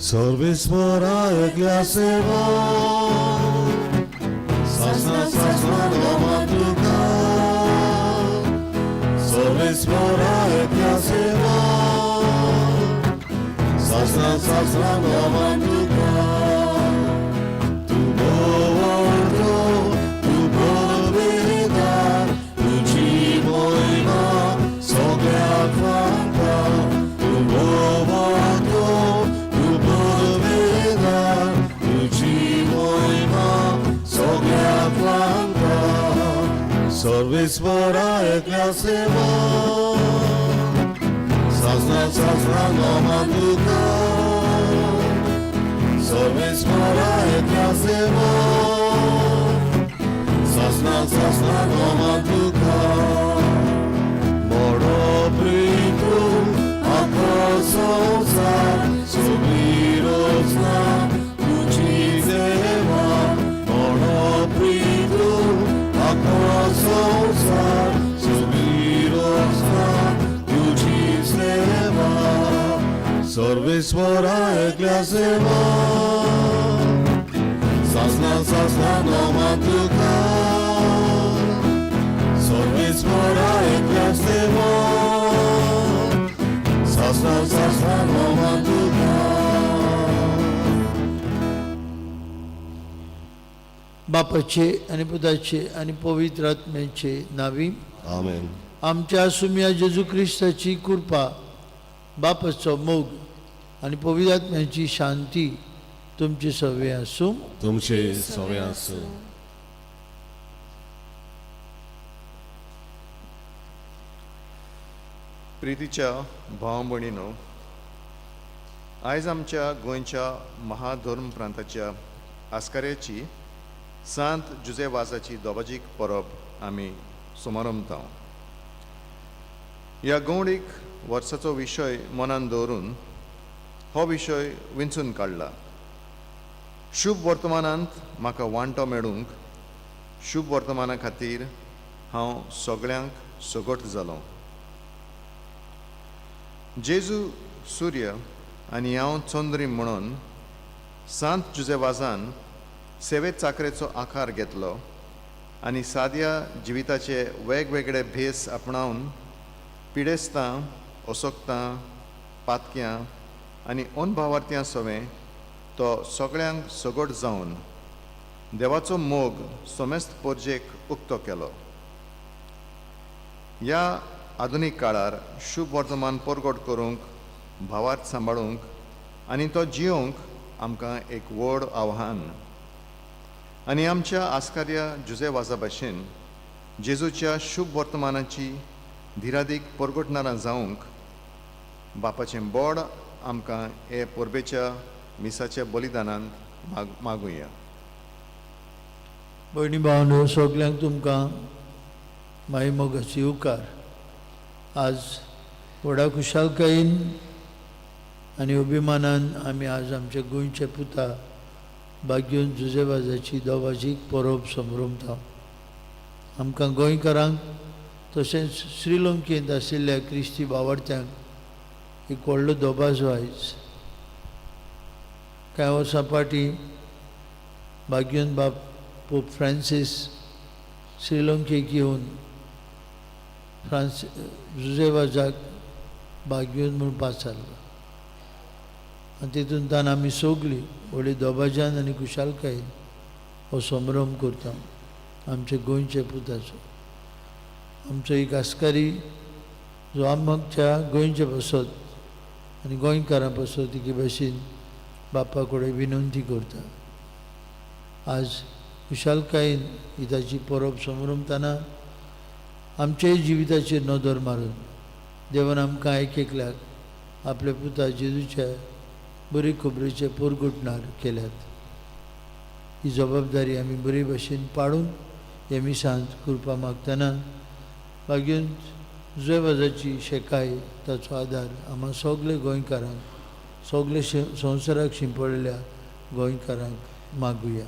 सर्वेस्वरा एकल्या सेवा सासना सासना नोमा तुका सर्वेस्वरा एकल्या सेवा सासना सासना नोमा तुका तूं भोवतो तूं पवित्र तुजी मोहिमा सगळ्याक फांका तूं भोवतो तूं पवित्र तुजी मोहिमा सगळ्याक फांका सर्वेस्वरा एकल्या सेवा सासना सासना नोमा तुका सर्वेस्वरा एकल्या सेवा सासना सासना नोमा तुका मोडो प्रीतू आकाश संसार सगळी रचना तुजी देवा मोडो प्रीतू आकाश संसार सगळी रचना तुजी सेवा सर्वेस्वरा एकल्या सेवा सासना सासना नोमा तुका सर्वेस्वरा एकल्या सेवा सासना सासना नोमा तुका. बापाचे आनी पुताचे आनी पवित्र आत्म्याचे नावी आमेन. आमच्या सुम्या जेजू क्रिस्ताची कृपा, बापाचो मोग आनी पवित्र आत्म्याची शांती तुमचे सवे आसूं. तुमचे सवे आसूं. प्रितीच्या भाव भयणीनो, आयज आमच्या गोंयच्या महाधर्म प्रांताच्या आस्काऱ्याची सांत जुजे वाजाची दोबाजीक परब आमी सुमारमता. ह्या गवणीक वर्साचो विशय मनान दवरून हो विशय विंचून काडला. शुभ वर्तमानांत म्हाका वांटो मेळूंक शुभ वर्तमाना खातीर हांव सगळ्यांक सगट जालो. जेजू सूर्य आनी हांव चंद्री म्हणून सांत जुजे वाजान सेवे चाकरेचो आकार घेतलो आनी साद्या जिविताचे वेगवेगळे भेस आपणावन पिडेस्तां, असोक्तां, पातक्यां आनी अनभावार्थ्यां सवें तो सगळ्यांक सगट जावन देवाचो मोग समेस्त पोरजेक उक्तो केलो. ह्या आधुनीक काळार शुभ वर्तमान परगट करूंक, भावार्थ सांबाळूंक आनी तो जियोवंक आमकां एक व्हड आव्हान. आनी आमच्या आस्कार्या जुजे वाजा भाशेन जेजूच्या शुभ वर्तमानाची धिरादीक परगटणारां जावंक बापाचें बोड आमकां हे परबेच्या मिसाच्या बलिदानान मागुया. भयणी भावनो, सगल्यांक तुमकां माई मोगाची उपकार. आज व्हडा खुशालकायेन आनी अभिमानान आमी आज आमच्या गोंयच्या पुता बागेवन जुजे वाजाची दोबाजीक परब समरमता. आमकां गोंयकारांक तशेंच श्रीलंकेंत आशिल्ल्या क्रिस्ती बावडत्यांक एक व्हडलो दोबाजो आयज. कांय वर्सां फाटीं बागेवन बाब पोप फ्रांसीस श्रीलंकेक येवन फ्रांस जुजे वाजाक बागेवन म्हूण पाचारलो आनी तितून तान आमी सगलीं व्हडली दोबाज्यान आनी खुशालकायेन हो संभ्रम करता आमच्या गोंयच्या पुताचो. आमचो एक आस्कारी जो आमच्या गोंयच्या पासत आनी गोंयकारां पासत एके भाशेन बापा कडेन विनंती करता. आज खुशालकायेन ही ताची परब समरमतना आमच्याय जिविताचेर नदर मारून देवान आमकां एक एकल्याक आपल्या पुता जेजूच्या बरी खबरेचे पोरगुटणार केल्यात. ही जबाबदारी आमी बरे भाशेन पाडून हे मिसांत कृपा मागतना मागीर जुवेवाजाची शेकाय ताचो आदार आमकां सगळे गोंयकारांक सगळे संवसाराक शिंपडलेल्या गोंयकारांक मागुया.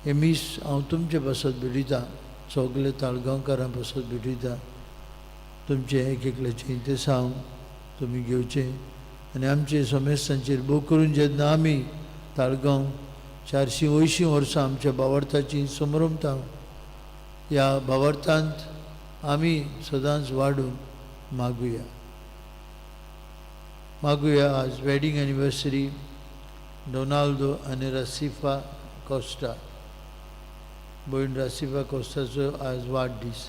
हे मीस हांव तुमचे पासत भेटयतां, सगळे ताळगांवकारां पासत भेटयतां. तुमचें एक एकल्याचें इंतेसांव तुमी घेवचें आनी आमचे समेस्तांचेर भोव करून जेन्ना आमी ताळगांव 480 वर्सां आमच्या भावार्थाची समरमता, ह्या भावार्थांत आमी सदांच वाडून मागुया. मागुया आज वेडींग एनिवर्सरी डोनाल्डो आनी रासिफा कोस्टा, भयण रासिफा कोस्टाचो आज वाडदीस.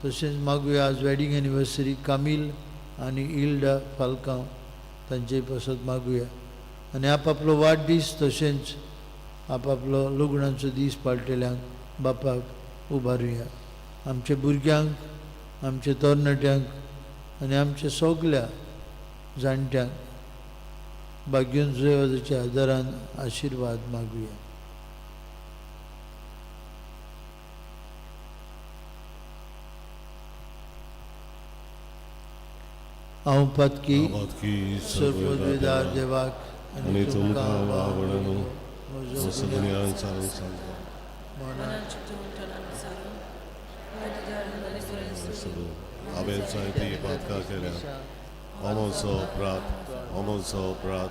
तशेंच मागुया आज वेडींग एनिवर्सरी कामील आनी इल्डा फाल्कांव तांचे पासत मागुया. आनी आपआपलो वाडदीस तशेंच आपआपलो लग्नाचो दीस पाळटेल्यांक बापाक उबारुया. आमच्या भुरग्यांक, आमच्या तरणाट्यांक आनी आमच्या सगल्या जाणट्यांक भाग्यून जुवेवाजाच्या आदारान आशिर्वाद मागुया. हांव पातकी सर्वोद्वेदार देवाक आनी तुमकां भाव म्हजो सगळ्यांक सांगून सांगता हांवें जायती पातकां केल्या. अमोचो अपराध, अमोचो अपराध,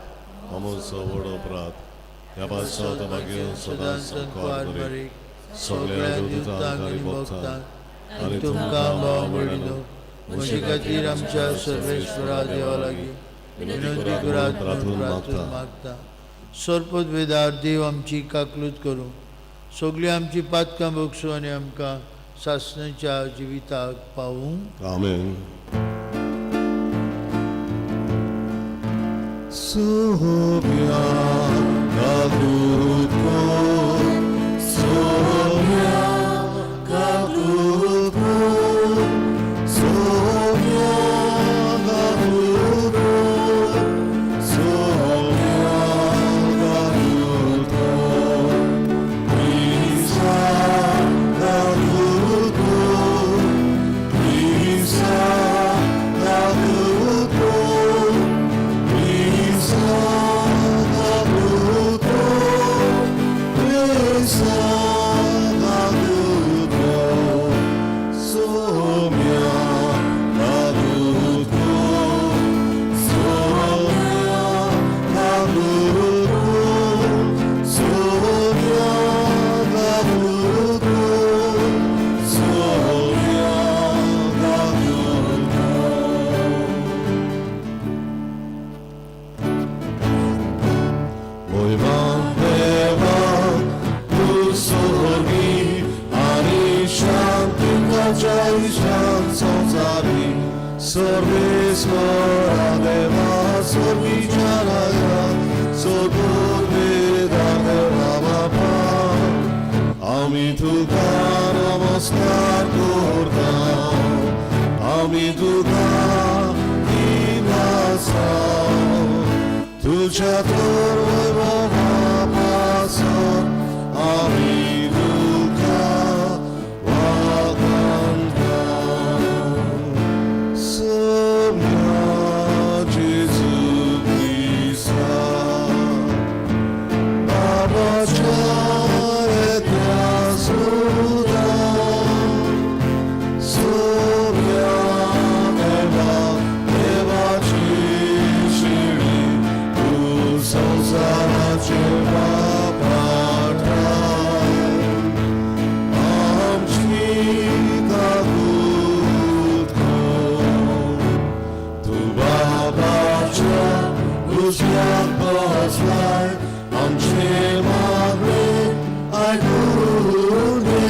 अमोचो व्हड अपराध. ह्या पासत मागीर सदांच संकवार मरीक सगळ्या दुतांक आनी भक्तांक आनी तुमकां भाव भयणीनो म्हजे खातीर आमच्या सर्वेश्वरा देवा लागीं विनंती करात म्हणून प्रार्थना मागता. सर्पद देव आमची काकलूत करूं, सगळीं आमची पातकां भोगसूं आनी आमकां सासणाच्या जिविताक पावूं. आमेन. Sohobia kaglutko, Sohobia kaglutko, Sohobia kaglutko, Sohobia kaglutko, Krista kaglutko, Krista kaglutko, Krista kaglutko, Krista kaglutko, Sohobia kaglutko, Sohobia kaglutko, Sohobia kaglutko, Sohobia kaglutko. मोहिमान देवा तूं स्वर्गी आनी शांतिकाच्या इश्टान संवसारी सर्वेश्वरा देवा स्वर्गीच्या राजा सदुर्वेदा देवा बापा आमी तुका नमस्कार करता, आमी तुका दिनासा तुझ्या तर वैभवापासत आमी तुका वाखाणता. सोम्या जेजू क्रिस्ता बाबाच्या एकल्या सुता, सोम्या देवा देवाची शिडी तूं संवसाराचे पाप हाडटा, आमची काकूत कर. तूं बाबाच्या उजव्याक बसलाय, आमचें मागणें आयकून घे.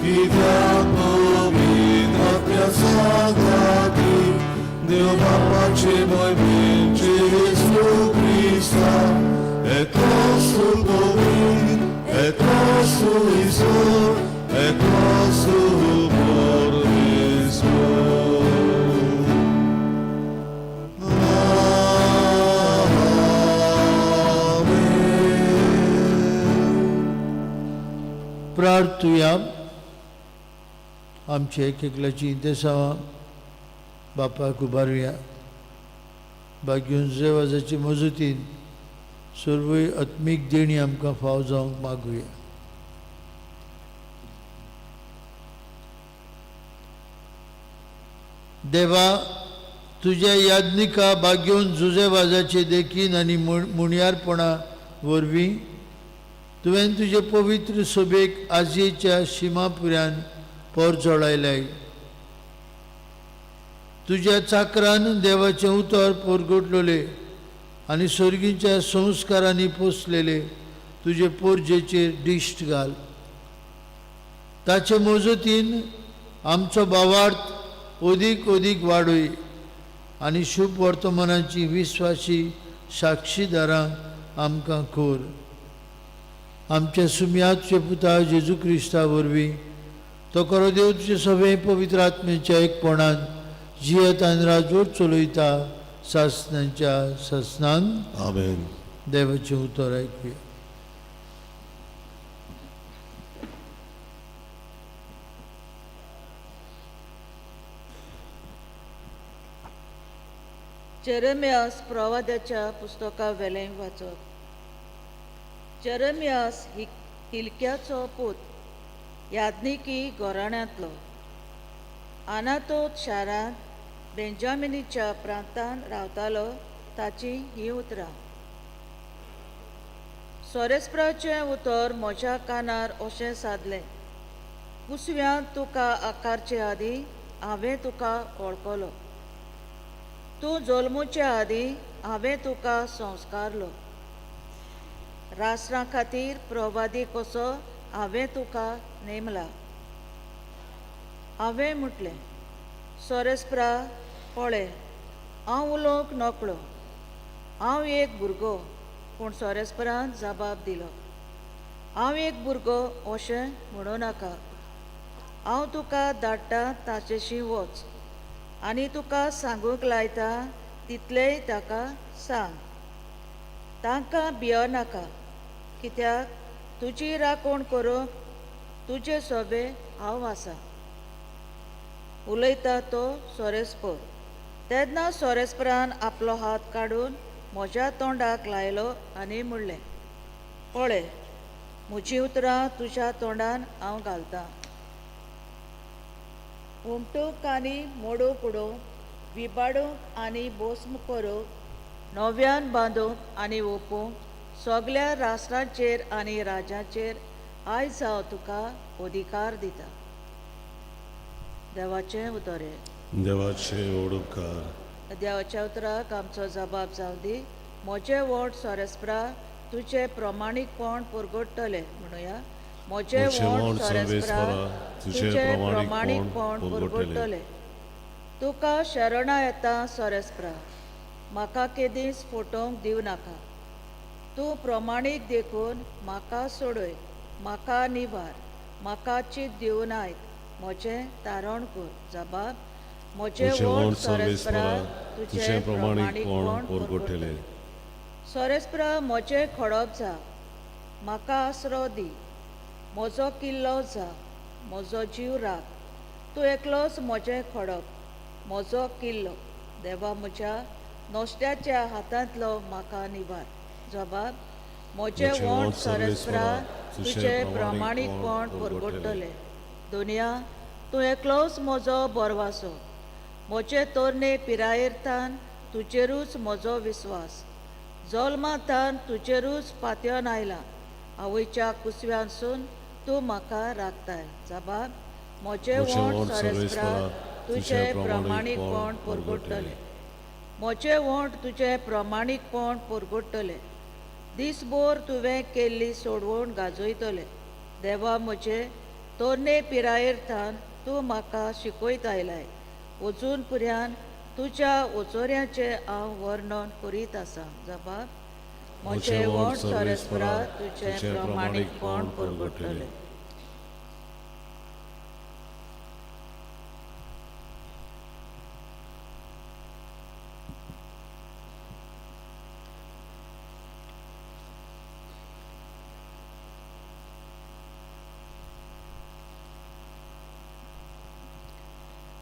कित्याक पवित्र आत्म्या सांगाती देव बापाचे मोहिमेन जेजू क्रिस्ता एकलोच तूं पवित्र, एकलोच तूं ईश्वर, एकलोच तूं परमेश्वर. आमेन. प्रार्थुया. आमची एक एकल्याची इंतेसांवां बापाक उबारुया. भाग्यून जुवेवाजाची मजतीन सर्वय आत्मीक देणी आमकां फाव जावंक मागुया. देवा, तुज्या याज्ञिका बागेवन जुजेबाजाचे देखीन आनी मुणयारपणा वरवीं तुवें तुजे पवित्र सभेक आजयेच्या शिमापुऱ्यान पोरजोळायलाय. तुज्या चाकरान देवाचें उतर परगटलोले आनी सर्गीच्या संस्कारांनी पोसलेले तुजे पोरजेचेर दिश्ट घाल. ताचे मजतीन आमचो भावार्थ अदीक अदीक वाडय आनी शुभ वर्तमानाची विस्वासी साक्षीदारां आमकां कर. आमच्या सुम्याचे पुता जेजू क्रिस्ता वरवीं तो खरो देव तुजे सगळे पवित्र आत्म्याच्या एकपणान जियत आनी राजवट चलयता सासणाच्या सासणान. आमेन. देवाचें उतर आयकुया. जेरेमियास प्रवाद्याच्या पुस्तका वेलें वाचप. जेरेमियास हिलक्याचो पूत, याज्ञिकी घराण्यांतलो, आनातोत शारांत बेंजामिनीच्या प्रांतान रावतालो. ताची हीं उतरां. सोरेस्पराचें उतर म्हज्या कानार अशें सादलें, कुसव्यांत तुका आकारचे आदीं हांवें तुका वळखलो, तूं जल्मुचे आदीं हांवें तुका संस्कारलो, राष्ट्रां खातीर प्रवादी कसो हांवें तुका नेमला. हांवें म्हटलें, सोरेस्परा पळय, हांव उलोवंक नकळो, हांव एक भुरगो. पूण सोरेस्परान जबाब दिलो, हांव एक भुरगो अशें म्हणूं नाका, हांव तुका धाडटा ताचेशी वच आनी तुका सांगूंक लायता तितलेंय ताका सांग. तांकां भियो नाका, कित्याक तुजी राखण करूंक तुजे सोबे हांव आसा. उलयता तो सोरेस्पर. तेन्ना सोरेस्परान आपलो हात काडून म्हज्या तोंडाक लायलो आनी म्हणलें, पळय, म्हजीं उतरां तुज्या तोंडान हांव घालतां. हुमटूंक आनी मोडूंक उडोवंक, विबाडूंक आनी भस्म करूंक, नव्यान बांदूंक आनी ओपूंक, सगल्या राष्ट्रांचेर आनी राजांचेर आयज हांव तुका अधिकार दिता. देवाचें उतर हें. देवाचे उपकार. देवाच्या उतराक आमचो जबाब जावं दी. म्हजें वोट सोरेस्परा तुजें प्रमाणीकपण पुरगोडटलें. म्हणुया, म्हजें वोट सोरेस्परा तुजें प्रमाणीकपण पुरगोडटलें. तुका शरणा येता सोरेस्परा, म्हाका केदींच फटोवंक दिवं नाका. तूं प्रमाणीक देखून म्हाका सोडय, म्हाका निवार, म्हाका चीत दिवन आयक, म्हजें तारण कर. जबाब, म्हजें वोट सोरेस्परा तुजें प्रमाणीकपण पुरगोडटलें. सोरेस्परा म्हजें खडप जा, म्हाका आसरो दी, म्हजो किल्लो जा, म्हजो जीव राख. तूं एकलोच म्हजें खडप, म्हजो किल्लो. देवा म्हज्या नश्ट्याच्या हातांतलो म्हाका निवार. जबाब, म्हजें वोंठ सोरेस्परा तुजें प्रमाणीकपण पुरगोडटलें. दुनिया, तूं एकलोच म्हजो बरवासो, म्हजे तरणे पिरायेर तुजेरूच म्हजो विस्वास, जल्मांतान तुजेरूच पातयन आयला, आवयच्या कुसव्यानसून तूं म्हाका राखताय. जबाब, म्हजें वोंठ सोरेस्परा तुजें प्रमाणीकपण पुरगोडटलें. म्हजें वोंठ तुजें प्रमाणीकपण पुरगोडटलें. दिसभर तुवें केल्ली सोडवण गाजयतलें. देवा म्हजे तरणे पिरायेर थावन तूं म्हाका शिकयत आयलाय, वचून पुऱ्यान तुज्या ओचोऱ्याचें हांव वर्णन करीत आसा. जबाब, म्हजें वोंठ सोरेस्परा तुजें प्रमाणीकपण पुरगोडटलें.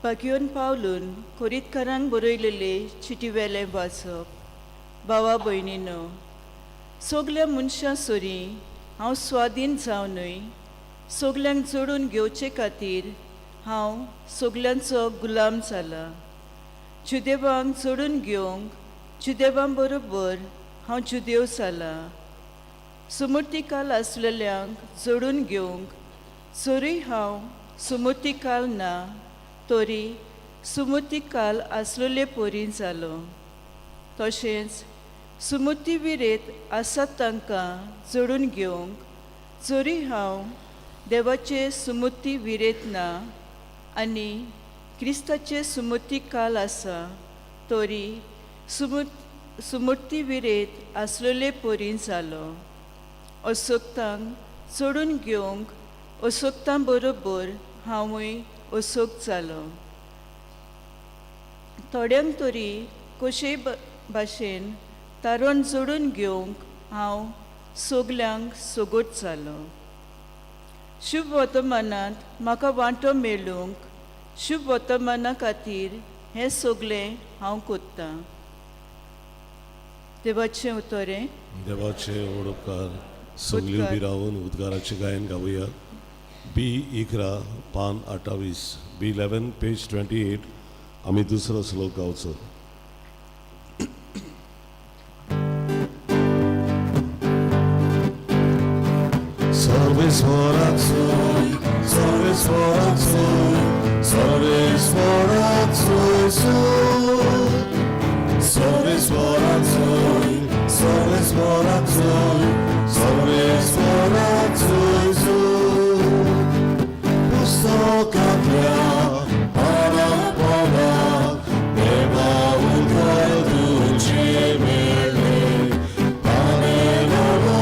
पाकियोन पावलून कोरीतकारांक बरयलेले चिटी वेलें वाचप. भावा भयणीनो, सगल्या मनशां सरी हांव स्वाधीन जावनूय सगल्यांक जोडून घेवचे खातीर हांव सगल्यांचो गुलाम जाला. जुदेवांक जोडून घेवंक जुदेवां बरोबर हांव जुदेव जाला. सुमूर्तीकाल आसलेल्यांक जोडून घेवंक जरूय हांव सुमूर्तीकाल ना तरी सुमूर्तीकाल आसलेले परी जालो. तशेंच सुमूर्ती विरेत आसात तांकां जोडून घेवंक जरी हांव देवाचे सुमूर्ती विरेत ना आनी क्रिस्ताचे सुमूर्ती काल आसा तरी सुमूर्ती विरेत आसलेले परी जालो. असोक्तांक जोडून घेवंक असोक्तां बरोबर हांवूय असोक्त जालो. थोड्यांक तरी कशेय भाशेन तारण जोडून घेवंक हांव सगल्यांक सोगोट जालो. शुभ वर्तमानांत म्हाका वांटो मेळूंक शुभ वर्तमाना खातीर हें सगलें हांव कोत्तां. देवाचें उतरें. देवाचे व्हड उपकार. सगळीं उबी रावन उद्गाराचें गायन गावया. बी 11 पान 28, बी 11 पेज 28. आमी दुसरो श्लोक गावचो. सर्वेस्वराक सोय, सर्वेस्वराक सोय, सर्वेस्वराक सोय सोय. सर्वेस्वराक सोय, सर्वेस्वराक सोय, सर्वेस्वराक सोय सोय. पुस्तकांतल्या पाना पानाक देवा उद्गार तुजे मेळ्ळे. ताणें लोलो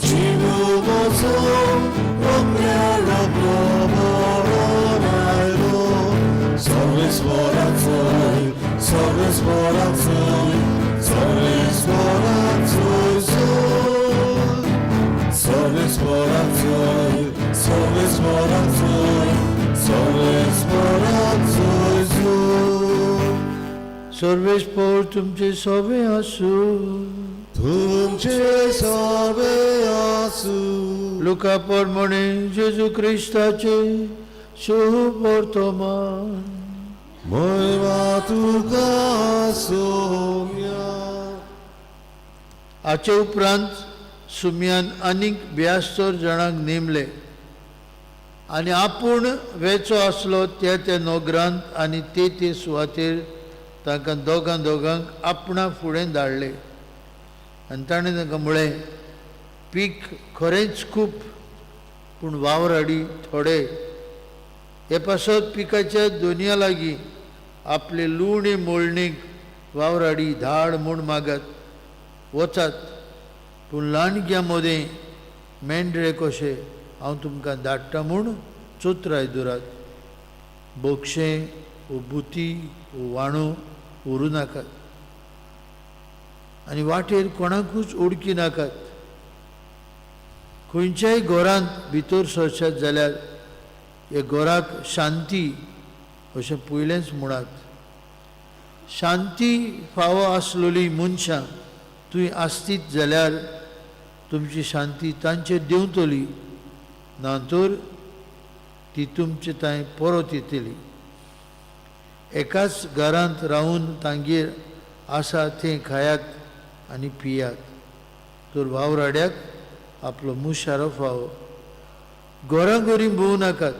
जीव म्हजो रोखड्या रोखडो मरण आयलो. सर्वेस्वराक सोय, सर्वेस्वराक सोय, सर्वेस्वराक सोय सोय. सर्वेस्वराक सोय, सर्वेस्वराक सोय, सर्वेस्वराक सोय सोय. सर्वेस्पर तुमचे सोबे आसूं. तुमचे सोबे आसूं. लुका प्रमाणे जेजू क्रिस्ताचे शुभ वर्तमान. महिमा तुका सोम्या. हाचे उपरांत सुम्यान आनीक 72 जाणांक नेमले आनी आपूण वेचो आसलो त्या त्या नोगरांत आनी ते ते सुवातेर तांकां दोगां दोगांक आपणा फुडें धाडले. आनी ताणें तांकां म्हळें, पीक खरेंच खूब पूण वावराडी थोडे. हे पासत पिकाच्या दोनया लागीं आपले लुवणी मोळणीक वावराडी धाड म्हूण मागात वचात, पूण ल्हानग्यां मदें मेंढरे कशे हांव तुमकां धाडटा म्हूण चोत्राय दवरात. बोक्षें वो बुती वो वाणो व्हरूं नाकात आनी वाटेर कोणाकूच उडकी नाकात. खंयच्याय घरांत भितर सरशात जाल्यार हे घराक शांती अशें पयलेंच म्हणात. शांती फावो आसलेली मनशां तुवें आसतीत जाल्यार तुमची शांती तांचेर देंवतली, ना तर ती तुमचे थंय परत येतली. एकाच घरांत रावून तांगेर आसा तें खायात आनी पियात, तर वावराड्याक आपलो मुशारो फावो. घरां घरी भोंवू नाकात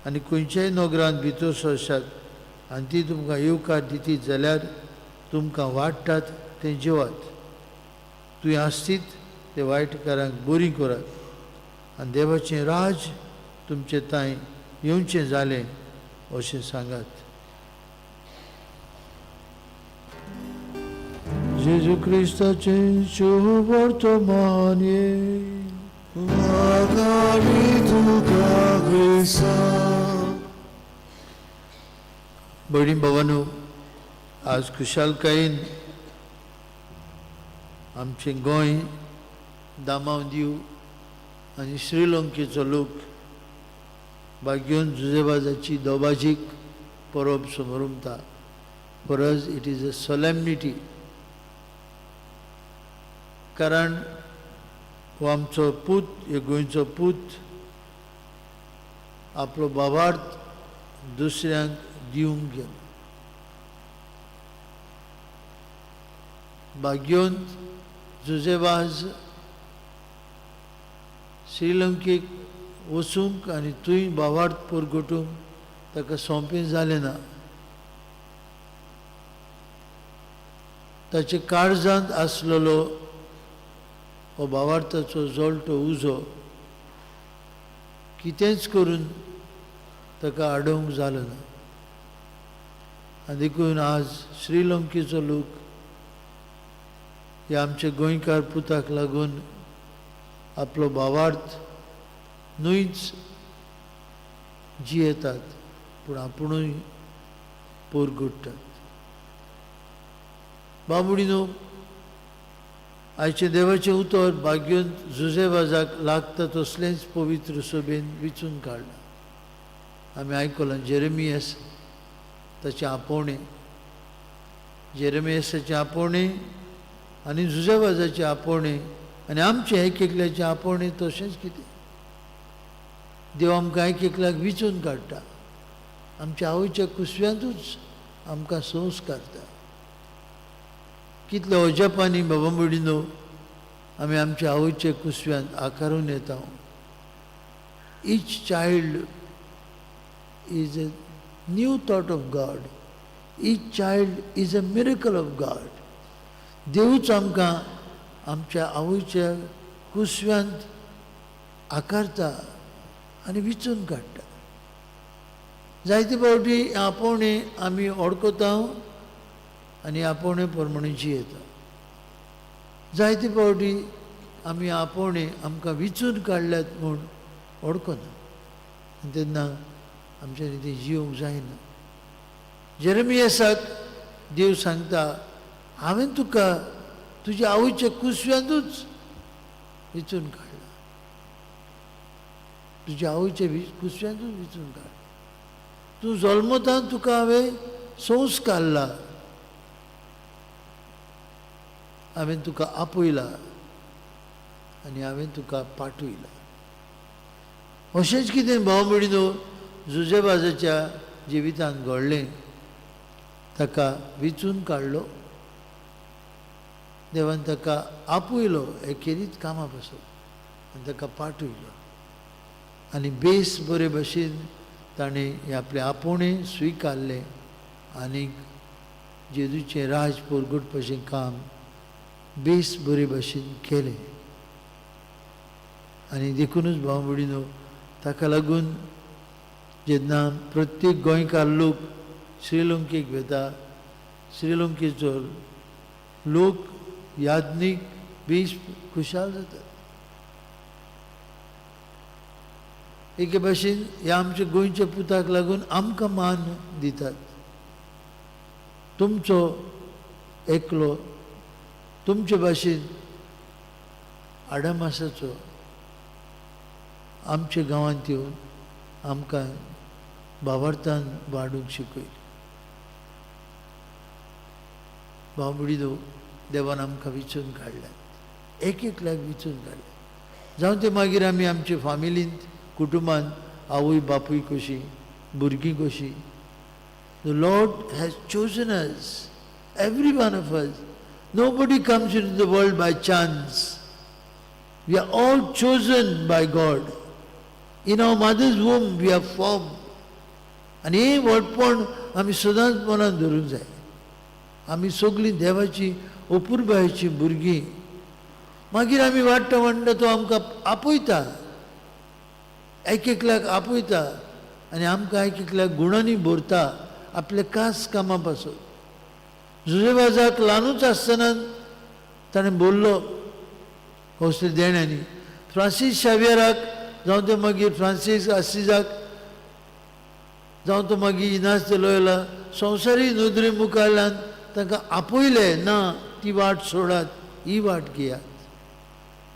आनी खंयच्याय नगरांत भितर सरशात आनी ती तुमकां येवकार दितीत जाल्यार तुमकां वाडटात तें जेवात. तुवें आसतीत ते वायटकारांक बरीं करात आनी देवाचें राज तुमचे थंय येवचें जालें अशें सांगात. जेजू क्रिस्ताचें शुभ वर्तमान. तुका क्रिस्ता. भयणी भावानू, आज खुशालकायेन आमचें गोंय, दामांव दीव आनी श्रीलंकेचो लोक भाग्योन जुजेबाजाची दोबाजीक परब समरमता. For us it is a solemnity, कारण हो आमचो पूत, हे गोंयचो पूत आपलो भावार्थ दुसऱ्यांक दिवंक गेलो. भाग्योंत जुजेवाज श्रीलंकेक वचूंक आनी थंय भावार्थ परगटूंक ताका सोंपें जालें ना. ताचे काळजांत आसलेलो हो भावार्थाचो जळटो उजो कितेंच करून ताका आडोवंक जालो ना. आनी देखून आज श्रीलंकेचो लोक ह्या आमच्या गोंयकार पुताक लागून आपलो भावार्थ न्हूच जियेतात, पूण आपुणूय पोरगुट्टात. बाबुडीनो, आयचें देवाचें उतर भाग्योन जुजेवाजाक लागता तसलेंच पवित्र सभेन विचून काडलां. आमी आयकलां जेरेमियस ताचें आपोवणें, जेरेमियसाचें आपोवणें आनी जुजेवाजाचें आपोवणें आनी आमचें एक एकल्याचें आपोवणें तशेंच कितें देव आमकां एक एकल्याक विचून काडटा, आमच्या आवयच्या कुसव्यांतूच आमकां संस्कारता. कितल्या अजापांनी बाबा भयणीनो आमी आमच्या आवयच्या कुसव्यांत आकारून येता. Each child is a new thought of God. Each child is a miracle of God. देवूच आमकां आमच्या आवयच्या कुसव्यांत आकारता आनी विचून काडटा. जायते फावटी आपोवणें आमी वळखता आनी आपोवणे प्रमाणे जियेता. जायते फावटी आमी आपोवणें आमकां विचून काडल्यात म्हूण वळखना आनी तेन्ना आमच्यांनी तें जिवंक जायना. जेरेमियसाक देव सांगता, हांवें तुका तुज्या आवयच्या कुसव्यांतूच विचून काडला, तुज्या आवयच्या कुसव्यांतूच विचून काडला. तूं जल्मता तुका हांवें संस्कारला, हांवें तुका आपयला आनी हांवें तुका पाठयला. अशेंच कितें भाव भयणीनो जुजेबाजाच्या जिवितांत घडलें. ताका विचून काडलो, देवान ताका आपयलो एकेरीत कामा पासून आनी ताका पाठयलो आनी बेस बरे भशेन ताणें हें आपलें आपोवणें स्विकारलें आनी जेजूचें राज परगटपाचें काम बेस बरे भशेन केलें. आनी देखुनूच भाव भयणीनो ताका लागून जेन्ना प्रत्येक गोंयकार लोक श्रीलंकेक वता, श्रीलंकेचो लोक याज्ञीक बेस खुशाल जातात. एके भाशेन ह्या आमच्या गोंयच्या पुताक लागून आमकां मान दितात. तुमचो एकलो तुमचे भाशेन आडामासाचो आमच्या गांवांत येवन आमकां भावार्थान वाडूंक शिकयलें. भाव भयणीनो देवान आमकां विचून काडल्यात, एक एकल्याक विचून काडल्यात. जावं ते मागीर आमी आमचे फामिलींत, कुटुंबांत आवय बापूय कशी, भुरगीं कशी. The Lord has chosen us, every one of us. Nobody comes into the world by chance. We are all chosen by God. In our mother's womb we are formed. आनी हें व्हडपण आमी सदांच मनांत धरूंक जाय. आमी सगळीं देवाची अपुरबायेची भुरगीं. मागीर आमी वाडटा वाडटा तो आमकां आपयता, एक एकल्याक आपयता आनी आमकां एक एकल्याक गुणांनी भरता आपल्या खास कामां पासून. जुजेबाजाक ल्हानूच आसतना ताणें बोल्लो कसले देण्यांनी. फ्रांसीस शावियराक जावं तें मागीर फ्रांसीस आसिजाक जावं तो मागीर इनास दे लोयोला संवसारी नदरे मुखारल्यान तांकां आपयलें ना, ती वाट सोडात, ही वाट घेयात.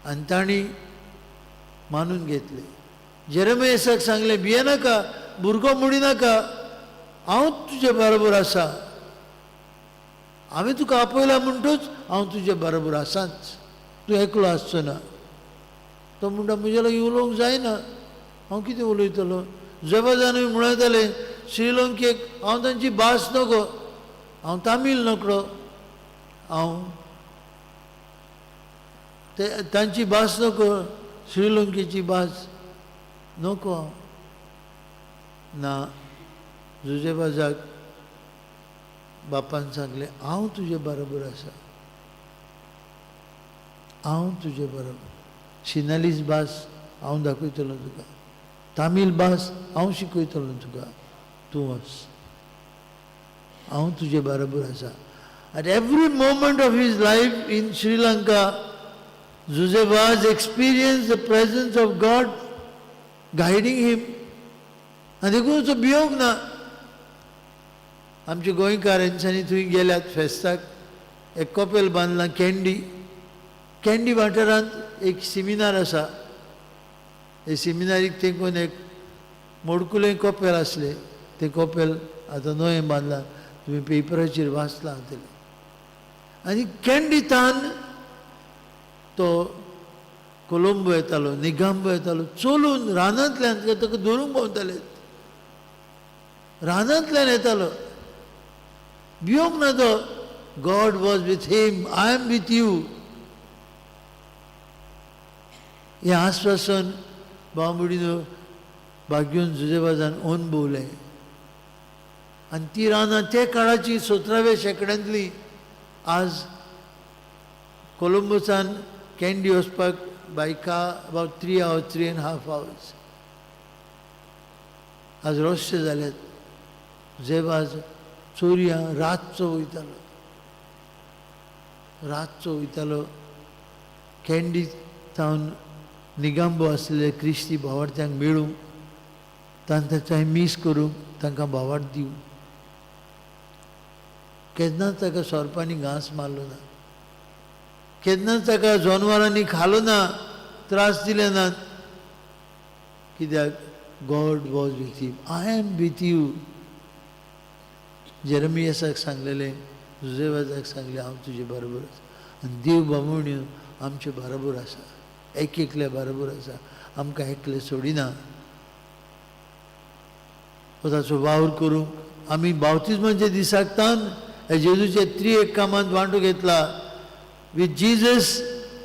आनी तांणी मानून घेतलें. जेरेमियाक सांगलें, भियेनाका, भुरगो म्हणिनाका, हांव तुजे बरोबर आसा. हांवें तुका आपयला म्हणटूच हांव तुजे बरोबर आसाच, तूं एकलो आसचो ना. तो म्हणटा म्हज्या लागीं उलोवंक जायना, हांव कितें उलयतलो. जबरजानूय म्हणताले श्रीलंकेक हांव तांची भास नको, हांव तामील नकळो, हांव ते तांची भास नको, श्रीलंकेची भास नको हांव ना. जुजेबाजाक बापान सांगलें, हांव तुजे बरोबर आसा, हांव तुजे बरोबर. सिनालीस भास हांव दाखयतलो तुका, तामील भास हांव शिकयतलो तुका, तूं वच, हांव तुजे बरोबर आसा. At every moment of his life in Sri Lanka, Jose Vaz experienced the presence of God guiding him. आनी देखून तो भियोंक ना. आमचे गोंयकार हेंच्यांनी थंय गेल्यात फेस्ताक, एक कपेल बांदलां कँडी, कँडी वाठारांत एक सिमिनार आसा. हे सिमिनारीक तेंकून एक मोडकुलें कपेल आसलें, तें कपेल आतां नवें बांदलां, तुमी पेपराचेर वाचलां आसतलें. आनी कँडीतान तो कोलंबो येतालो, निगांबो येतालो चलून रानांतल्यान, ताका धरूंक भोंवताले, रानांतल्यान येतालो, भियोंक ना तो. God was with him, I am with you. हें आस्वासन बांबुडीनो भाग्योन जुजेबाजान अणभवलें. आनी ती रानां ते काळाची 17व्या शेंकड्यांतली. आज कोलंबोसान कँडी वचपाक बायका about 3 hours, 3.5 hours. आज रस्ते जाल्यात. जुजेबाज चोरयां रातचो वयतालो, रातचो वयतालो. कँडी सावन निगांबो आसलेले क्रिस्ती भावार्थ्यांक मेळूंक, तांकां मीस करूंक, तांकां भावार्थ दिवंक. केन्नाच ताका सोरपांनी घांस मारलो ना, केन्नाच ताका जनवरांनी खालो ना, त्रास दिले नात. कित्याक? God was with him, I am with you. जेरमियासाक सांगलेलें, जुजेबाजाक सांगलें, हांव तुजे बरोबर आसा. आनी देव बामण आमचे बरोबर आसा, एक एकल्या बरोबर आसा, आमकां एकले सोडिना. ताचो वावर करूंक आमी बावतिज्माच्या दिसाक तान ह्या जेजूच्या त्रिएक कामांत वांटो घेतला. With Jesus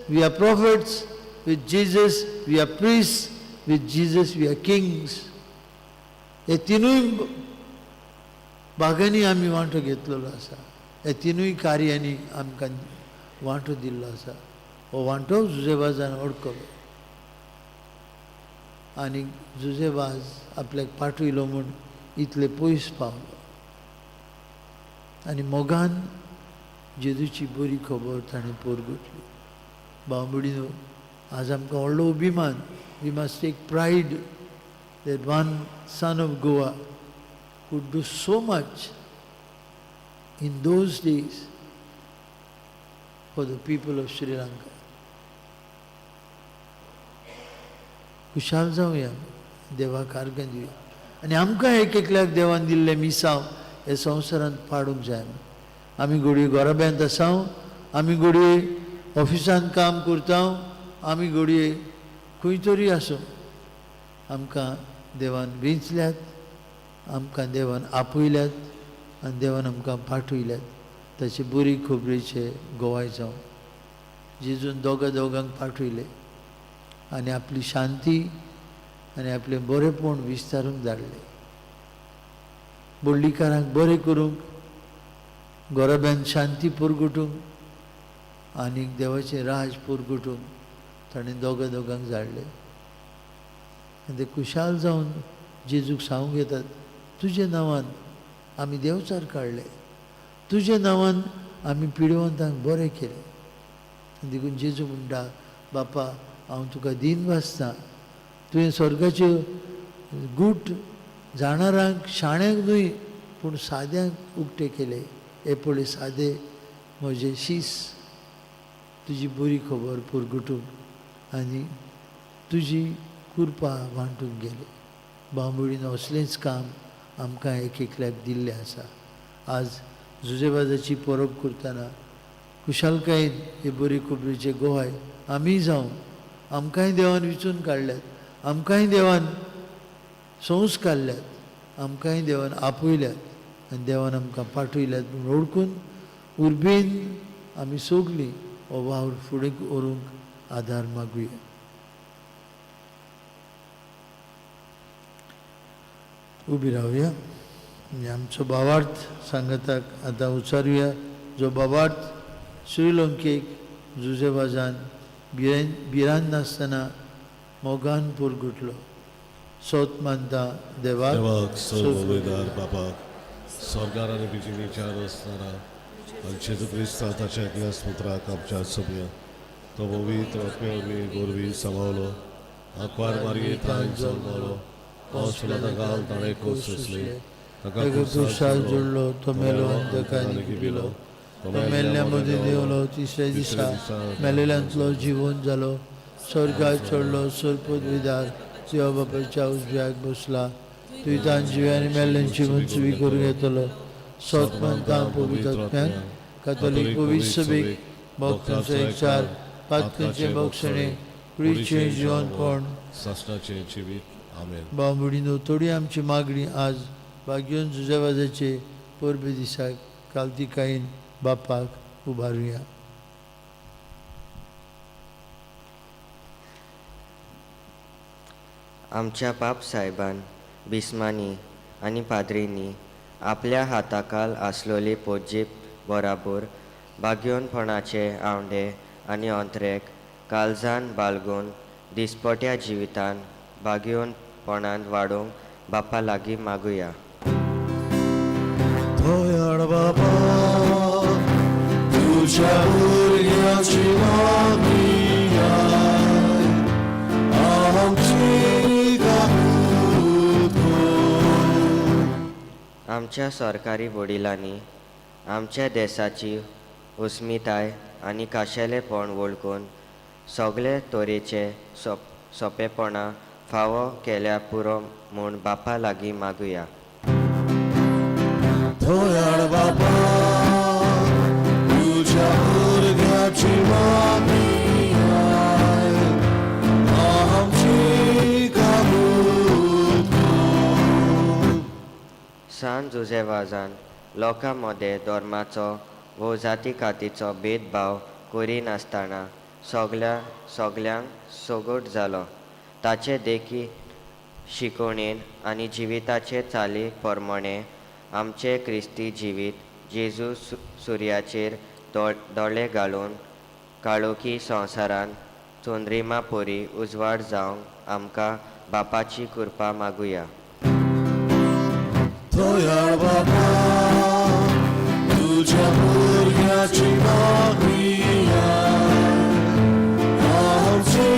we are prophets, with Jesus we are priests, with Jesus we are kings. हे तिनूय भागांनी आमी वांटो घेतलेलो आसा, ह्या तिनूय कार्यांनी आमकां वांटो दिल्लो आसा. हो वांटो जुजेबाजान अडकलो आनी जुजेबाज आपल्याक पाठयलो म्हूण इतले पयस पावलो. आनी मोगान जेजूची बरी खबर ताणें परगटली. बांबुडीनो, आज आमकां व्हडलो अभिमान. We must take pride that one son of Goa could do so much in those days for the people of Sri Lanka. खुशाल जावया, देवाक आर्गां दिवया. आनी आमकां एक एकल्याक देवान दिल्लें मिसांव हे संवसारांत पाडूंक जाय. आमी घडये गोराब्यांत आसा, आमी घडये ऑफिसांत काम करता, आमी घडये खंय तरी आसूं, आमकां देवान वेंचल्यात, आमकां देवान आपयल्यात आनी देवान आमकां पाठयल्यात ताचे बरी खबरेचे गोवाय जावं. जेजून दोगां दोगांक पाठयले आनी आपली शांती आनी आपलें बरेंपण विस्तारूंक धाडलें. बोडलीकारांक बरें करूंक, गोराब्यान शांती परगटूंक आनी देवाचें राज परगटूंक ताणें दोगां दोगांक धाडलें. आनी ते खुशाल जावन जेजूक सांगूंक येतात, तुज्या नांवान आमी देंवचार काडले, तुज्या नांवान आमी पिडिवंतांक बरें केलें. देखून जेजू म्हणटा, बापा हांव तुका दीन वाचता, तुवें स्वर्गाच्यो गूट जाणारांक शाण्यांक न्हय पूण साद्यांक उक्ते केले. हे पळय सादे म्हजे शीस तुजी बरी खबर परगटूंक आनी तुजी कृपा वांटूंक गेले. बांबोळीन असलेंच काम आमकां एक एकल्याक दिल्लें आसा. आज जुजेबाजाची परब करतना खुशालकायेन हे बरी खबरीचे गोवाय आमी जावं. आमकांय देवान विचून काडल्यात, आमकांय देवान संस काडल्यात, आमकांय देवान आपयल्यात आनी देवान आमकां पाठयल्यात म्हूण वळखून उर्बेन आमी सगलीं हो वावर फुडें व्हरूंक आदार मागुया. उबी रावया आनी आमचो भावार्थ सांगाताक आतां उचारुया, जो भावार्थ श्रीलंकेक जुजेवाजान भिरांत नासतना मोगान पुरगुटलो. सोत मानता देवाक, देवाक सर्व बापाक, सरकार आनी बिजिनीच्या रसणारा आनी जेजू क्रिस्ता ताच्या एकल्या पुत्राक आमच्या सोबया तो पवित्र आत्म्या वरवीं गोरवी सांबावलो, आंकवार मारये थांय जल्मलो, पावस फुलां घाल ताणें खोस सोंसली, ताका ताका खुरसार जोडलो, तो मेलो आनी ताका लिपिलो, तो मेल्ल्या मदीं देंवलो, तिसऱ्या दिसा मेलेल्यांतलो जिवन जालो, स्वर्गार चडलो, सर्पद विदार देवा बापायच्या उजव्याक बसला, तुवें जिव्या आनी मेल्ल्यांची मंजुरी करूंक येतलो. सोत मानता पवित्र आत्म्याक, कातोलीक पवित्र सभेक, भक्तांचो एकचार, पातकांचें भोगसणें, कुडीचें जिवनपण, सासणाचें जिवीत. आमेन. भाव भयणीनो, थोडी आमची मागणी आज भाग्योन जुजेवाजाचे परबे दिसाक कालतिकायेन बापाक उबारुया. आमच्या पाप सायबान, बिस्मांनी आनी पाद्रींनी आपल्या हाताखाल आसलोली पोजीप बराबर भाग्योनपणाचे आंवडे आनी अंतरेक काळजान बाळगून दिसपट्या जिवितान भाग्योनपणान वाडोवंक बापा लागीं मागुया. दयाळ बाबा, तुझ्या भुरग्याची मागणी आमची काकूत कर. आमच्या सरकारी वडिलांनी आमच्या देसाची अस्मिताय आनी खाशेलेपण वळखून सगळे तरेचे सोंपेपणां फावो केल्या पुरो म्हूण बापा लागीं मागुया. दयाळ बाबा, तुझ्या भुरग्याची मागणी आमची काकूत कर. सान जुजेवाजान लोकां मदें धर्माचो वो जाती कातीचो भेदभाव करिनासतना सगळ्यांक सगट जालो. ताचे देखी शिकवणेन आनी जिविताचे चाली प्रमाणे आमचें क्रिस्ती जिवीत जेजू सुर्याचेर दोळे घालून काळोखी संवसारांत चंद्रिमा परी उजवाड जावंक आमकां बापाची कृपा मागुया. दयाळ बाबा, तुझ्या भुरग्याची मागणी आमची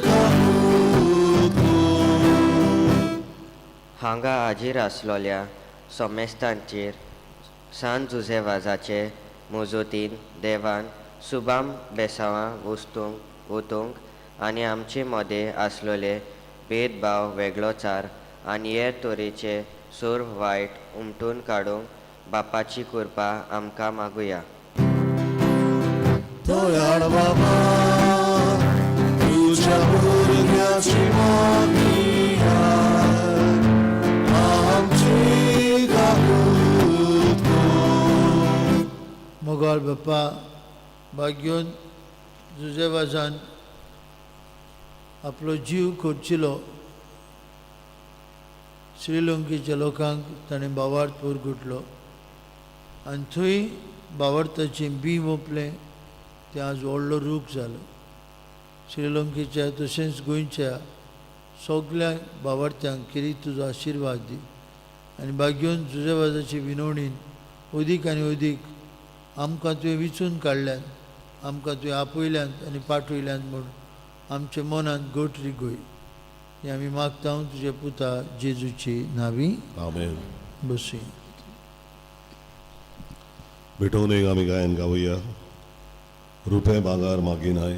काकूत कर. हांगा हाजीर आसलोल्या सोमेस्तांचेर सान जुजेवाजाचे मुजोतीन देवान सुबाम बेसांवां वस्तूंक वतूंक आनी आमचे मदें आसलोले भेदभाव वेगळोचार आनी हेर तरेचे सर्व वायट उमटून काडूंक बापाची कृपा आमकां मागुया. दयाळ बाबा, तुझ्या भुरग्याची मागणी आमची काकूत कर. मोगाळ बापा, भाग्योन जुजेवाजान आपलो जीव खर्चिलो, श्रीलंकेच्या लोकांक ताणें भावार्थ पुरगुटलो आनी थंय भावार्थाचें बीं वोंपलें, तें आज व्हडलो रूख जालो. श्रीलंकेच्या तशेंच गोंयच्या सगल्या भावार्थ्यांक खेरीत तुजो आशिर्वाद दी आनी भाग्योन जुजेवाजाचे विनवणीन अदीक आनी अदीक आमकां तुवें विचून काडल्यात, आमकां तुवें आपयल्यात आनी पाठयल्यात म्हूण आमच्या मनांत घट रिगय, हें आमी मागता तुज्या पुता जेजूची नावी. आमेन. बसूया. भेटोवन एक आमी गायन गावया, रुपें भांगर मागिनाय,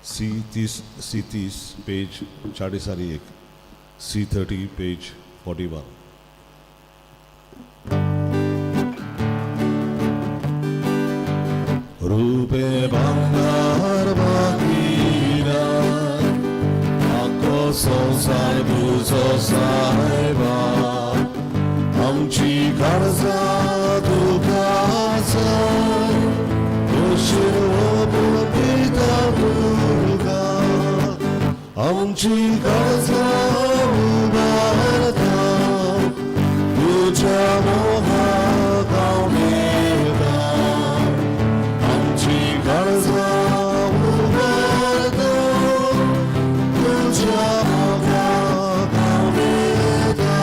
सी 30, सी 30, पेज 41, सी 30, पेज 41. रुपें भांगर मागिनाय, आख्खो संवसार तुजो सायबा, आमची गरजा तुका आसा, उशीर पिता तुका. आमची काळजां उबारता तुज्या मोगाक हांव मेळटा आमची काळजां उबारता तुज्या मोगाक हांव मेळटा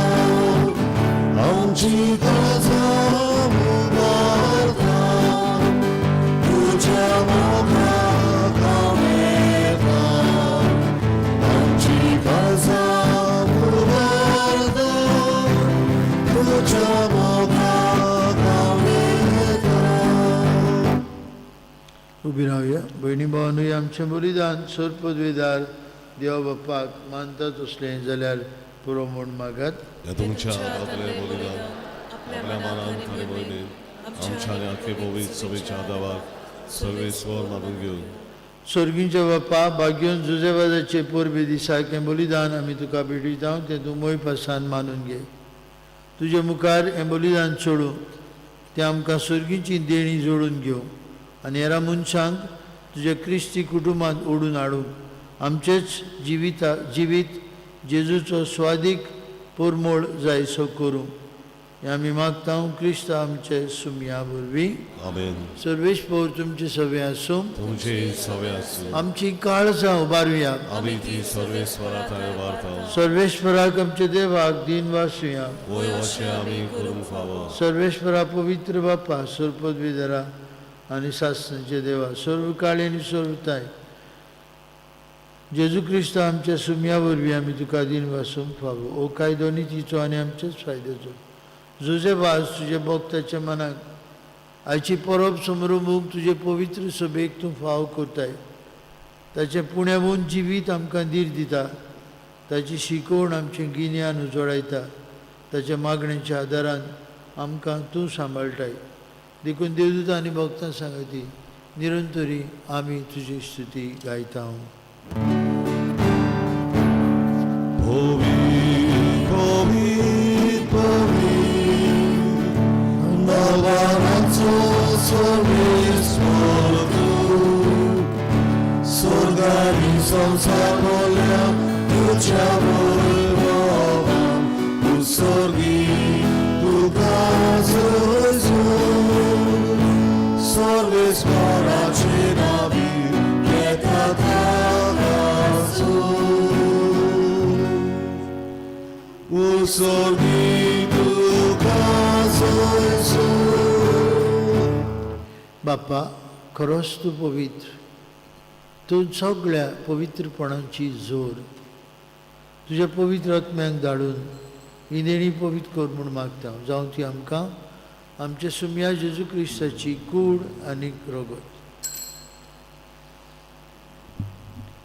आमची काळजां उबारता तुज्या मोगाक हांव मेळटा आमची काळजां उबारता तुज्या मोगाक हांव मेळटा. उबी रावया. भयणी भावानूय, आमचें बलिदान सरपदवेदार देवा बापाक मानता तसलें जाल्यार पुरो म्हूण मागात. ह्या तुमच्या हातांतलें बलिदान आपल्या मनान आनी मोहिमेन आमच्या आनी आखे पवित्र सभेच्या आदावाक सर्वेस्वर मानून घेवन. सर्गींच्या बापा, भाग्योन जुजेवाजाचे परबे दिसाक हें बलिदान आमी तुका भेटयता, तें तूं मोय पासान मानून घे. तुजे मुखार हें बलिदान चडूं, तें आमकां सर्गीची देणी जोडून घेवं आनी हेरा मनशांक तुज्या क्रिस्ती कुटुंबांत ओडून हाडूंक आमचेच जिविता जिवीत जेजूचो स्वादीक परमोळ जायसो करूं, हें आमी मागता क्रिस्त आमचे सुमया वरवीं. आमेन. सर्वेश पौर तुमचे सवे आसूं. तुमचे सवे आसूं. आमची काळजां उबारुया. आमी ती सर्वेस्वरा थंय उबारता. सर्वेश्वराक आमच्या देवाक दीन वासुया. वय अशें आमी करूंक फावो. सर्वेश्वरा, पवित्र बापा, सरपदविधरा आनी सासणाचे देवा, सर्व काळी आनी सर्वताय जेजू क्रिस्त आमच्या सुमया वरवीं आमी तुका दीन वासूंक फावो. ओ कायदो नितीचो आनी आमच्याच फायद्याचो. जुजे वास तुजे भक्ताच्या मनाक आयची परब समरुमूक तुजे पवित्र सभेक तूं फाव करताय. ताचें पुण्यावून जिवीत आमकां धीर दिता. ताची शिकवण आमचें गिन्यान उजवाडायता. ताच्या मागणेच्या आदारान आमकां तूं सांबाळटाय. देखून देवदूत आनी भक्तां सांगती निरंतरी आमी तुजी स्तुती गायता. स्वर्गानी संसार बोल्या तुझ्या वैभवान, तूं स्वर्गी तुका सर्वेस्वराचे नावी घेता स्वर्गी तुका. बापा, खरोच तूं पवित्र, तूं सगळ्या पवित्रपणाची जोर. तुज्या पवित्र आत्म्यांक धाडून ही देणी पवित्र कर म्हूण मागता, जावं ती आमकां आमच्या सुमया जेजू क्रिस्ताची कूड आनी रगत.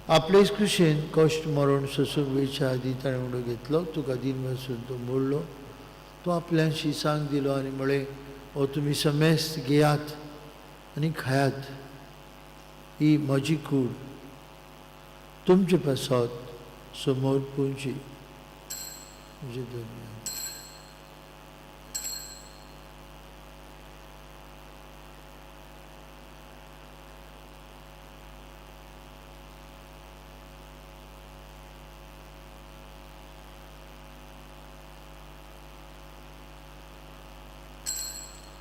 आपलेच कृशेन कश्ट मरण सोसूंक वेच्या आदी ताणें उडो घेतलो, तुका दिन वसून तो मोडलो, तो आपल्याशी सांग दिलो आनी म्हळें, हो तुमी समेस्त घेयात आनी खायात, ही म्हजी कूड तुमचे पासत समोर पुंजी म्हजे दरम्यान.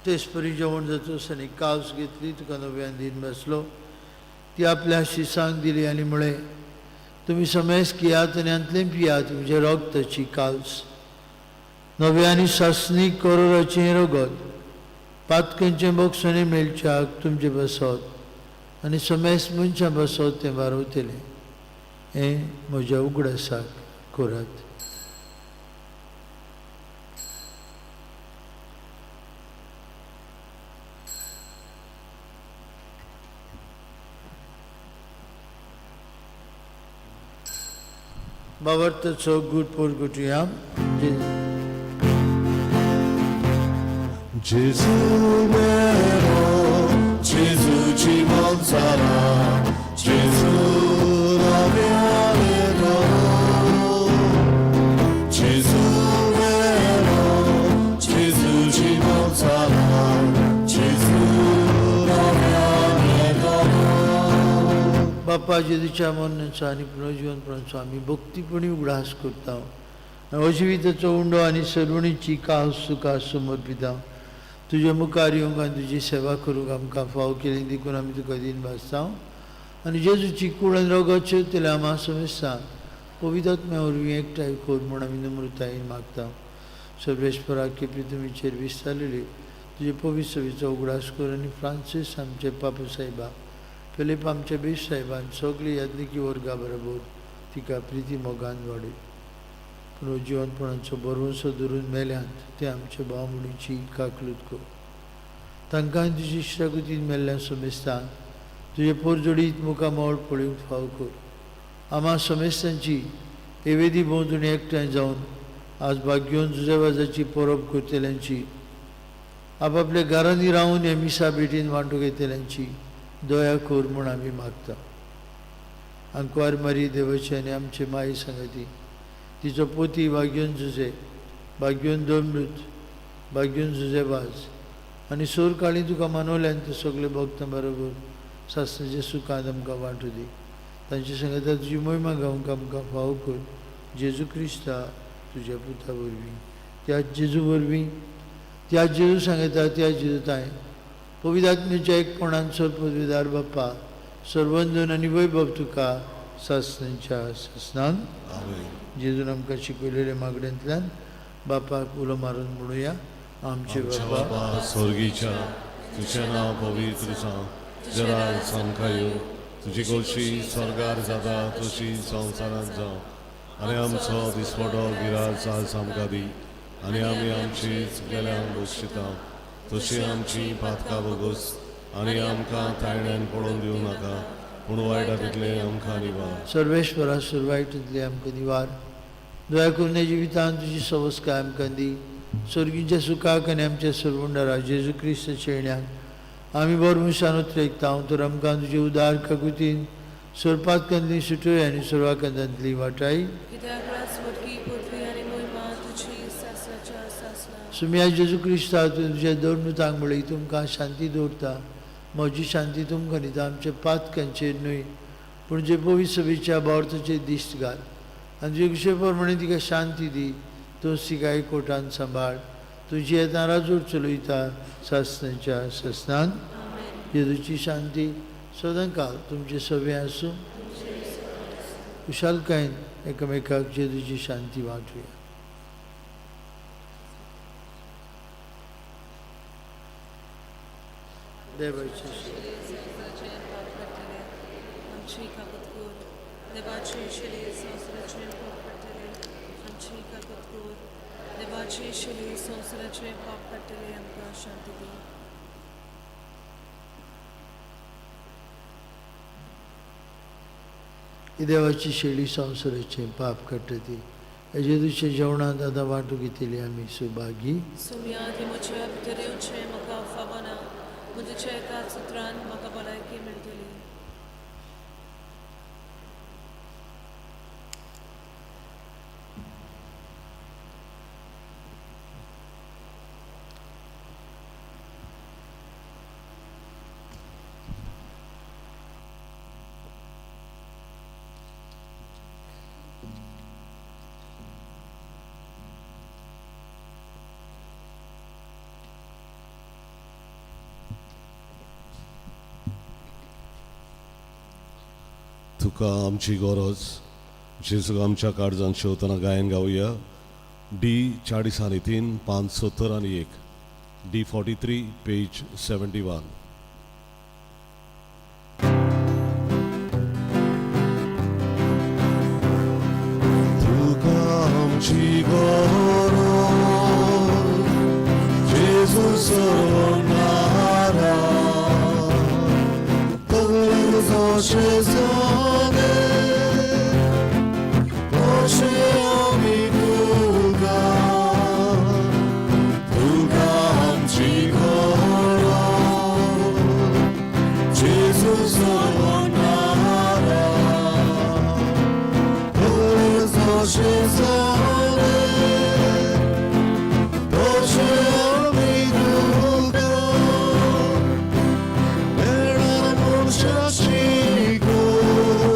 तेच परी जेवण जातच आनी कावस घेतली, तुका नव्यान दिन बसलो, ती आपल्या शिसांक दिली आनी म्हळें, तुमी समेस घेयात आनी हांतलें पियात, म्हज्या रगताची कावस, नव्या आनी सासणीक करोराचें रगत, पातकांचें बोगसणें मेळच्याक तुमचें बसत आनी समेस मनशां बसत तें वारवतलें, हें म्हज्या उगडासाक करात. बावर्तचो good पोरगुटया. Gesù vero, Gesù ci sarà, Gesù la mia vero. Gesù vero, Gesù ci sarà, Gesù la mia vero. बापा बापा जेजूच्या मरणाचो आनी पुनर्जिवनपणाचो आमी भक्तीपणी उगडास करता आनी अजिविताचो उंडो आनी सर्वणीची कास तुका समर्पिता. तुज्या मुखार येवंक आनी तुजी सेवा करूंक आमकां फाव केली देखून आमी तुका दीन भासता आनी जेजूची कूड आनी रगत शेवतले आमा समेस्ता पवित्र वरवीं एकठांय कर म्हूण आमी नम्रतायेन मागता. सर्वेस्परा केपी तुमीचेर विस्तारलेली तुजे पवित्र सभेचो उगडास कर आनी फ्रांसीस आमचे पापा साहेबा, फिलीप आमचे बीस साहेबान सगळी याज्ञिकी वर्गा बरोबर तिका प्रिती मोगान वाडय. पूण जिवनपणाचो बरवंसो धरून मेल्यांत ते आमचे भाव म्हणीची काकलूत कर. तांकां तुजी इश्टागतीन मेल्ल्या समेस्तान तुजे पोरजोडीत मुखामळ पळोवंक फाव कर. आमा समेस्तांची एवेदी भोंवतणी एकठांय जावन आज भाग्योन जुजेवाजाची परब करतल्यांची, आपापल्या घरांनी रावन ह्या मिसा भेटीन वांटूंक येतल्यांची दया कर म्हूण आमी मागता. आंकवार मारी देवाची आनी आमचे माई सांगती तिचो पोती भाग्योन जुजे, भाग्योन दोमृत, भाग्योन जुजेवाज आनी सोर काळी तुका मानवल्यान ते सगळे भक्तां बरोबर सासणाचे सुखांत आमकां वांटू दी. तांचे सांगता तुजी मोहिमा गावंक आमकां फाव कर. जेजू क्रिस्ता तुज्या पुता वरवीं, त्या जेजू वरवीं, त्या जेजू सांगता त्या जेजू ताय पवित्र आत्म्याच्या एकपणान सर्वपदवीदार बाप्पा सर्वंदन आनी वैभव तुका सासणाच्या सासणान. जेजून आमकां शिकयलेल्या मागण्यांतल्यान बापाक उलो मारून म्हणुया. आमचे बापा स्वर्गीच्या, तुझें नांव पवित्र जावं, तुजें राज आमकां येवं, तुजी खोशी स्वर्गार जाता तशी संवसारांत जावं. आनी आमचो दिसवडो गिराज आज आमकां दी आनी आमी आमची चुकलेल्यांक बसयता तशी आमची पातकां भोगोस आनी आमकां ताळण्यान पडोवन दिवं नाका, पूण वायटांतलें आमकां निवार. सर्वेश्वरा सुरवायटींतलें आमकां निवार. दया करून जिवितान तुजी सवस्काय आमकां दी. स्वर्गीच्या सुखाक आनी आमच्या सर्वंडरा जेजू क्रिस्ताच्या येण्याक आमी बरो मनशान उतरेकता. तर आमकां तुजे उदार काकुतीन सोरपातकांतली सुटोय आनी सोरवाकांतांतली वाटाय. सुम्या जेजू क्रिस्ता तुज्या दोन तांक म्हळी तुमकां शांती दवरता, म्हजी शांती तुमकां दिता. आमच्या पातकांचेर न्हय पूण जे पवित्र सभेच्या भावार्थाचेर दिश्ट घाल आनी तुजे कुशे प्रमाणे तिका शांती दी. तूं तिका एकवटान सांबाळ. तुजी येता राजूर चलयता सासणाच्या सासणान. जेजूची शांती सदांकाल तुमचे सगळें आसूं. खुशालकायेन एकामेकाक जेजूची शांती वांटुया. देवाची देवाची शेळी संवसाराचें पाप काडटा ती जेजूच्या जेवणांत आतां वांटूंक घेतली आमी सुभागी. तुका आमची गरज जेजूक आमच्या काळजान शेवतना गायन गावया. डी 40 आनी 3 पान 70 आनी 1, डी 43 पेज 71. तुका आमची गरज जेजू सर्वनारा Chico.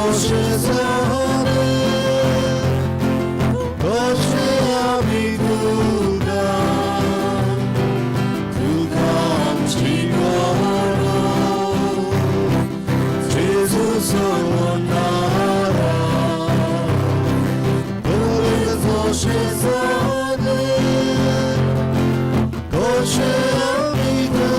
तशें जालें तशें आमी तुका तुका आमची गरज जेजू सोडणारा तशें जालें तशें आमी तुका.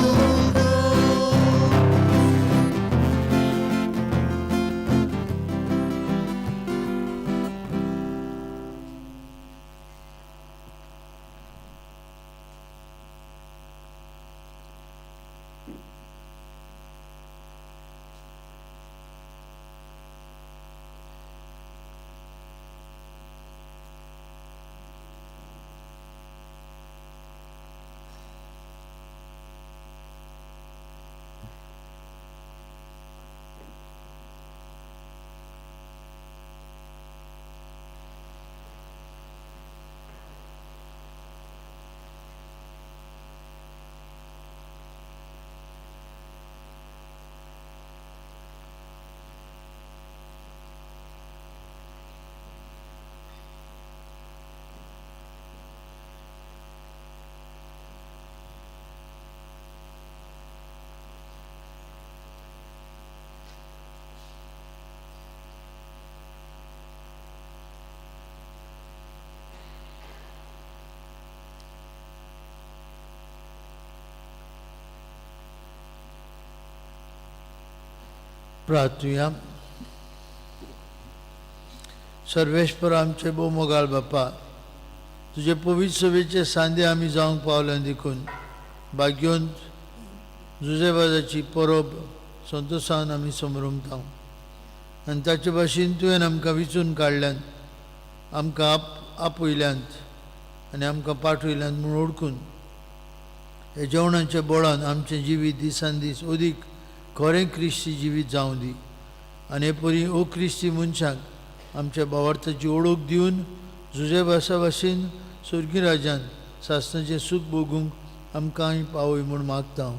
प्रार्थुया. सर्वेश्वर आमचे भोव मोगाळ बापा, तुजे पवित्र सभेचे सांदे आमी जावंक पावले देखून भाग्योंत जुजेबाजाची परब संतोसान आमी समरमता आनी ताचे भाशेन तुवें आमकां विचून काडल्यान, आमकां आपयल्यांत आनी आमकां पाठयल्यान म्हूण ओळखून हे जेवणाच्या बोळान आमचें जिवीत दिसान दीस अदीक खरें क्रिस्ती जिवीत जावं दी आनी हे परी ओ क्रिस्ती मनशांक आमच्या भावार्थाची ओळख दिवन जुजेबासा भाशेन स्वर्गी राजान सासणाचें सूख भोगूंक आमकांय पावय म्हूण मागता हांव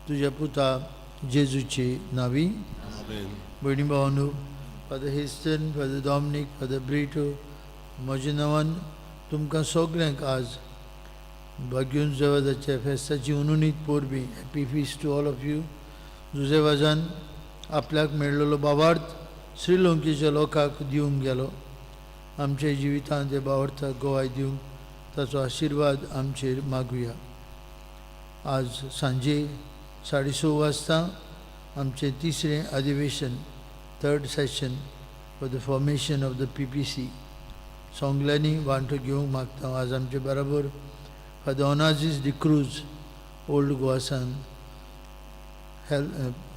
तुज्या पुता जेजूचे नावी. आमेन. भयणी भावांनो, Father Heston, Father Dominic, Father Brito, म्हज्या नांवान तुमकां सगल्यांक आज भाग्योन जुजेवाजाच्या फेस्ताची उनुनीत परबीं. Happy feast to all of you. जुजेवाजान आपल्याक मेळ्ळलो भावार्थ श्रीलंकेच्या लोकांक दिवंक गेलो. आमच्या जिवितांत हे भावार्थाक गोवाय दिवंक ताचो आशिर्वाद आमचेर मागुया. आज सांजे 6:30 वाजता आमचें तिसरें अधिवेशन, third session for the formation of the PPC, सोंगल्यांनी वांटो घेवंक मागता. आज आमचे बराबर फादर ओनाजीस डिक्रूज, ओल्ड गोवासान हेल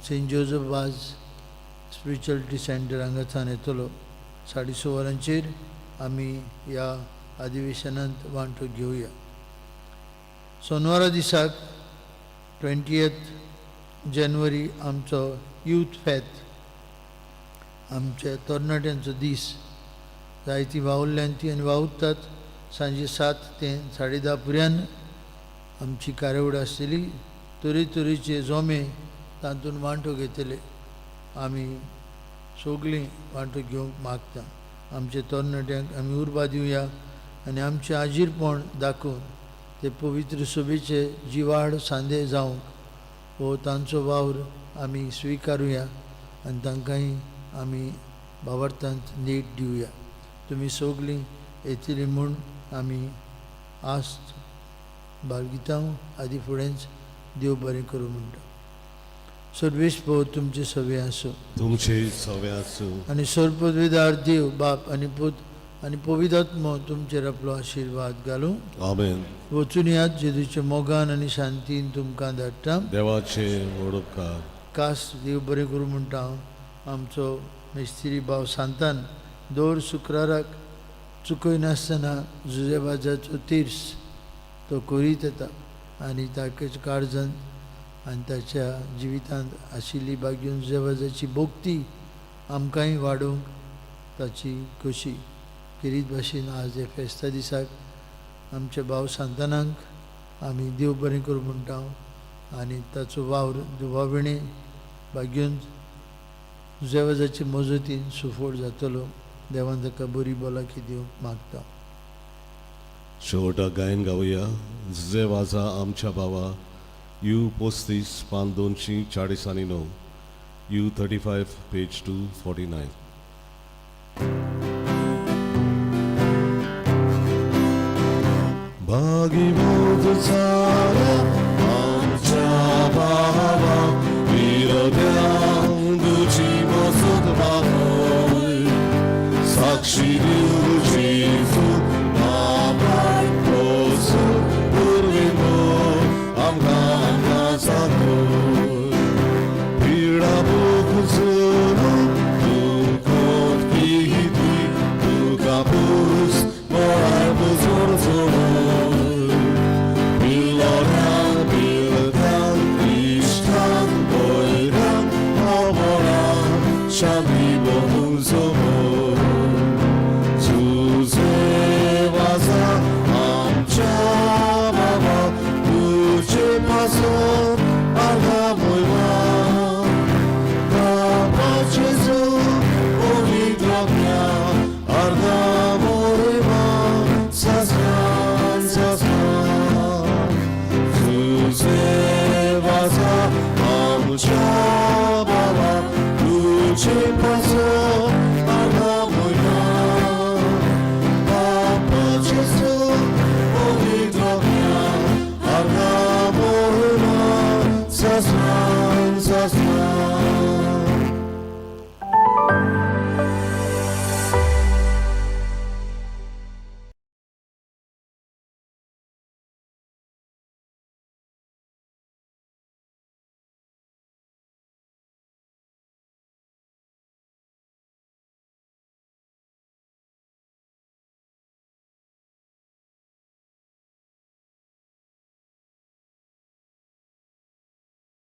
Saint Joseph Vaz spirituality centre हांगासान येतलो. 6:30 वरांचेर आमी ह्या अधिवेशनांत वांटो घेवया. सोनवारा दिसाक 20 जानेवारी आमचो यूथ फेत, आमच्या तरणाट्यांचो दीस. जायतीं वावुरल्यान ती आनी वावुरतात. सांजे 7 ते 10:30 पर्यंत आमची कार्यावळ आसतली. तरेतरेचे जोमे तातूंत वांटो घेतले. आमी सगळीं वांटो घेवंक मागता. आमच्या तरणाट्यांक आमी उर्बा दिवया आनी आमचें आजीरपण दाखोवन ते पवित्र सभेचे जिवाळ सांदे जावंक हो तांचो वावर आमी स्विकारुया आनी तांकांय आमी भावार्थांत नेट दिवया. तुमी सगळीं येतलीं म्हूण आमी आस्त बाळगिता. आदी फुडेंच देव बरें करूं म्हणटा. सर्वेस्पर तुमचे सवे आसूं. तुमचे सवे आसूं. आनी सर्वपदवीदार देव बाप आनी पूत आनी पवित्र तुमचेर आपलो आशिर्वाद घालूं. आमेन. वचून यात जेजूच्या मोगान आनी शांतीन तुमकां धाडटा. देवाचे व्हड उपकार. कास देव बरें करूं म्हणटा हांव. आमचो मिस्त्री भाव सांतान दर शुक्राराक चुकयनासतना जुजेबाजाचो तीर्स तो करीत येता आनी ताच्या काळजांत आनी ताच्या जिवितांत आशिल्ली भाग्यून जुजेबाजाची भक्ती आमकांय वाडोवंक ताची खोशी खेरीत भाशेन आज हे फेस्ता दिसाक आमच्या भाव सांतानाक आमी देव बरें करूं म्हणटा हांव आनी ताचो वावर दुबाविणे भाग्यून जुझे मजतीन सुफळ जातलो. देवान ताका बरी भलायकी दिवंक मागता. शेवटाक गायन गावया जुझे वाजा आमच्या बाबा, you 35, पान 249, you 35, page 249. भागीभूत झाला आमच्या बाबा, विरोध्यांक तुजी मजत मागोय, साक्षी दिवं जेजू बापाय पोसून पुर्विल्लो आमकां आमकां सांगोय. पिडा भोग झेलून दुखोत किती तुका पूस मळार बुजोर जोडोय, पिलोऱ्यांक पिलत्यांक इश्टांक बयऱ्यांक अमरांक शांती बहू जमोय. जुझे वाजा आमच्या बाबा, तुजे पासून आर्गां मोयमा, बाबा जेजू पवित्र आर्गां मोयमा, सजनान सजनान. जुझे वाजा आमच्या बाबा, तुजे पासून आर्गां मोयमा, बाबा जेजू पवित्र आर्गां मोयमा, सजनान सजनान.